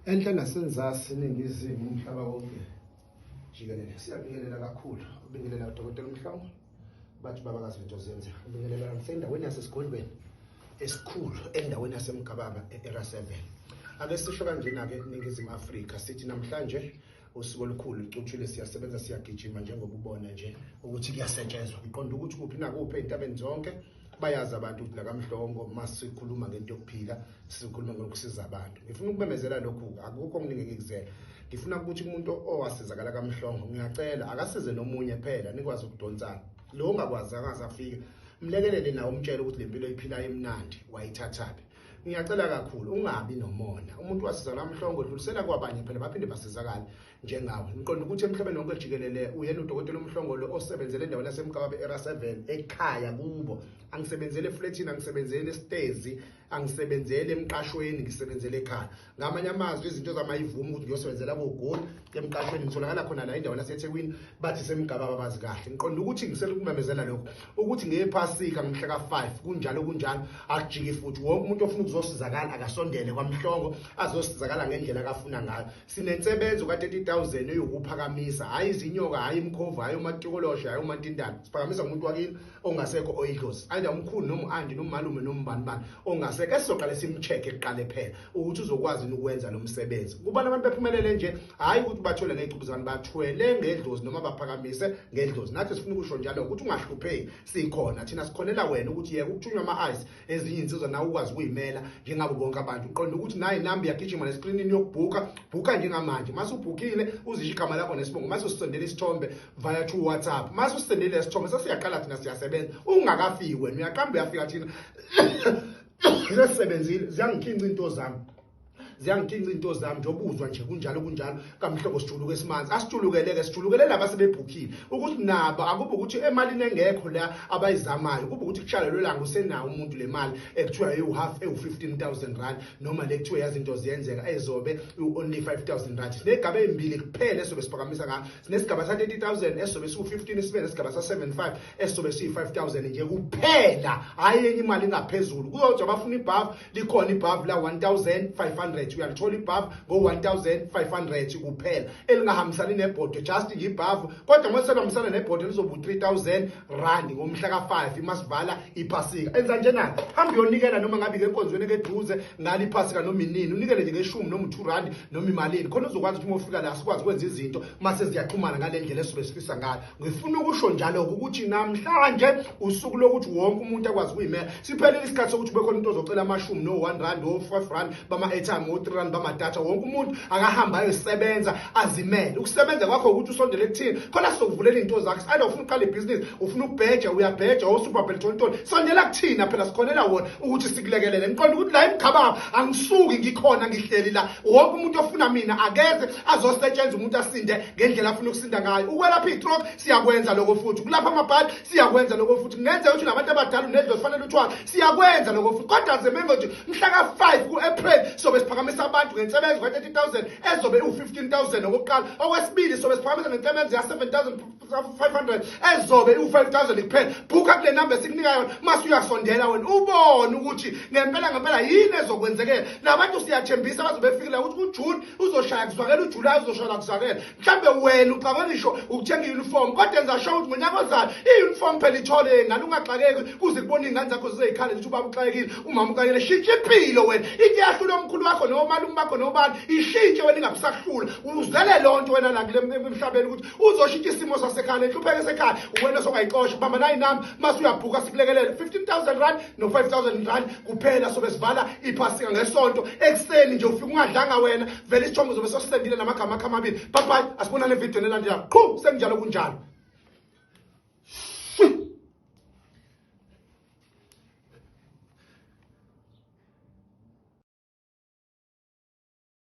Enhla nasenzasi eningizimu umhlaba wonke jikelele siyabingelela kakhulu ubingelela udokotela uMhlongo bathi babakazi into zenzeka ubingelela ngisendaweni yasesigodlweni esikhulu endaweni yaseMgababa e-Era 7 ake sisho kanjena-ke eNingizimu Afrika sithi namhlanje usuku olukhulu lucuthile siyasebenza siyagijima njengoba ubona nje ukuthi kuyasetshenzwa ngiqonda ukuthi kuphi nakuphi ey'ntabeni zonke bayazi abantu ukuthi lakamhlongo masikhuluma ngento yokuphila sikhuluma ngokusiza abantu ngifuna ukumemezela lokhu akukho okuningi engikuzela ngifuna ukuthi umuntu owasizakala kamhlongo ngiyacela akasize nomunye phela nikwazi ukudonsana lo ongakwazi akaze afike mlekelele nawe umtshele ukuthi le mpilo oyiphilayo imnandi wayithathaphi ngiyacela kakhulu ungabi nomona umuntu wasiza lamhlongo dlulisela kwabanye phela baphinde basizakale njengawe ngiqonda ukuthi emhlabeni wonke jikelele uyena udokotela umhlongo lo osebenzele endaweni yasemkababe era 7 ekhaya kubo angisebenzele efletini angisebenzele esitezi angisebenzele emqashweni ngisebenzele ekhaya ngamanye amazwi izinto zamayivuma ukuthi ngiyosebenzela kogoli emqashweni ngitholakala khona la endaweni yaseThekwini bathi semgababa bazi kahle ngiqonda ukuthi ngisele ukumemezela lokho ukuthi ngephasika ngomhla ka-5 kunjalo kunjalo akujiki futhi wonke umuntu ofuna ukuzosizakala akasondele kwamhlongo azosizakala ngendlela akafuna ngayo sinensebenzo ka-30000 eyokuphakamisa hhayi izinyoka hhayi imkhovu hhayi umatikoloshe hhayi umantindane siphakamisa umuntu wakini ongasekho oyidlozi either umkhulu noma u-anti noma umalume noma ubani bani ongasekho esizoqale simcheck-e kuqale phela ukuthi uzokwazi ukwenza lo msebenzi kubona abantu bephumelele nje hhayi ukuthi bathwele ngey'cubu zabantu bathwele ngedlozi noma baphakamise ngedlozi nathi sifuna ukusho njalo ukuthi ungahlupheki sikhona thina sikhonela wena ukuthi yeka ukuthunywa ama-ice ezinye iy'nsizwa nawe ukwazi ukuyimela njengabo bonke abantu uqonda ukuthi nayi inamba iyagijima neskrinini yokubhukha bhukha njengamanje mase ubhukhile uzisho igama lakho nesibongo mase usisendela isithombe via to WhatsApp mase usisendele isithombe sesiyaqala thina siyasebenza ungakafiki wena uyaqamba uyafika thina sesisebenzile ziyangikhinca into zami ziyangikinca into zami nje obuzwa nje kunjalo kunjalo kamhlobo sijuluke esimanzi asijulukeleke sijulukele laba sebebhukhile ukuthi nabo akube ukuthi emalini engekho la abayizamayo kube ukuthi kutshalelwe langa usenawo umuntu le mali ekuthiwa ewu-half ewu-15000 rand noma le kuthiwa yazi into ziyenzeka ezobe only 5000 rand sinegaba ezimbili kuphela esobe siphakamisa ngayo sinesigaba sa-30000 esizobe siwu-15 sibe nesigaba sa-75 esizobe siyi-5000 nje kuphela hhayi enye imali ingaphezulu kuzothi abafuna ibhavu likhona ibhavu la 1500 uyalithola ibhavu ngo-1500 kuphela elingahambisani nebhodo just nje ibhavu kodwa uma selihambisana nebhodo lizoba u-3000 rand ngomhla ka-5 imasivala iphasika enza njena hamba uyonikela noma ngabe ngenkonzweni ekeduze ngalo iphasika noma inini unikele nje ngeshumi noma u-2 rand noma imalini khona uzokwazi ukuthi uma ufika la sikwazi ukwenza izinto mase ziyaxhumana ngale ndlela esuke sifisa ngayo ngifuna ukusho njalo ukuthi namhlanje usuku lokuthi wonke umuntu akwazi ukuyimela siphelile isikhathi sokuthi kube khona umuntu ozocela amashumi no-1 rand o-5 rand bama-airtime o-3 rand bamadatha wonke umuntu akahamba ayosebenza azimele ukusebenza kwakho ukuthi usondele kuthini khona sizokuvulela iy'nto zakho either ufuna ukuqala ibhizinisi ufuna ukubheja uyabheja osuper beltontoni sondela kuthina phela sikhonela wona ukuthi sikulekelele ngiqonda ukuthi la emgababa angisuki ngikhona ngihleli la wonke umuntu ofuna mina akeze azosetshenzwa umuntu asinde ngendlela afuna ukusinda ngayo ukwelapha iy'stroke siyakwenza lokho futhi ukulapha amabhadi siyakwenza lokho futhi kungenzeka ukuthi unabantu abadala unedlozi fanele uthwala siyakwenza lokho futhi kodwa zemengo nje mhla ka-5 ku-april sobe siphakamisa abantu ngensebenzo ka-30 000 ezobe iwu-15 000 okokuqala okwesibili sobe siphakamisa ngensebenzo ya-7 500 ezobe iwu-5000 kuphela bhukha kule namba esikunika yona mase uyasondela wena ubone ukuthi ngempela ngempela yini ezokwenzekela nabantu siyathembisa bazobe befikile ukuthi kujune uzoshaya kuzwakela ujulayi uzoshaya kuzwakela mhlawumbe wena uxakwe ngisho ukuthenga i-uniform kodwa enza sure ukuthi ngonyaka ozayo i-uniform phela ithole ngane ungaxakeki kuze kubona iy'ngane zakho zizey'khale zithi ubaba uxakekile umama uxakekile shintsha impilo wena into eyahlula omkhulu wakho nomalume bakho nobani ishintshe wena ingabisakuhlula uzele loo nto wena la kule emhlabeni ukuthi uzoshintsha isimo sasekhaya nenhlupheko esekhaya uwena songayixosha bamba nayi nami mase uyabhuka sikulekelele 15000 rand no 5000 rand kuphela sobe sivala iphasika ngesonto ekuseni nje ufika ungadlanga wena vele isithombe uzobe sosisendile namagama akho amabili bye bye asibonane evidweni elandelayo qhu sekunjalo kunjalo.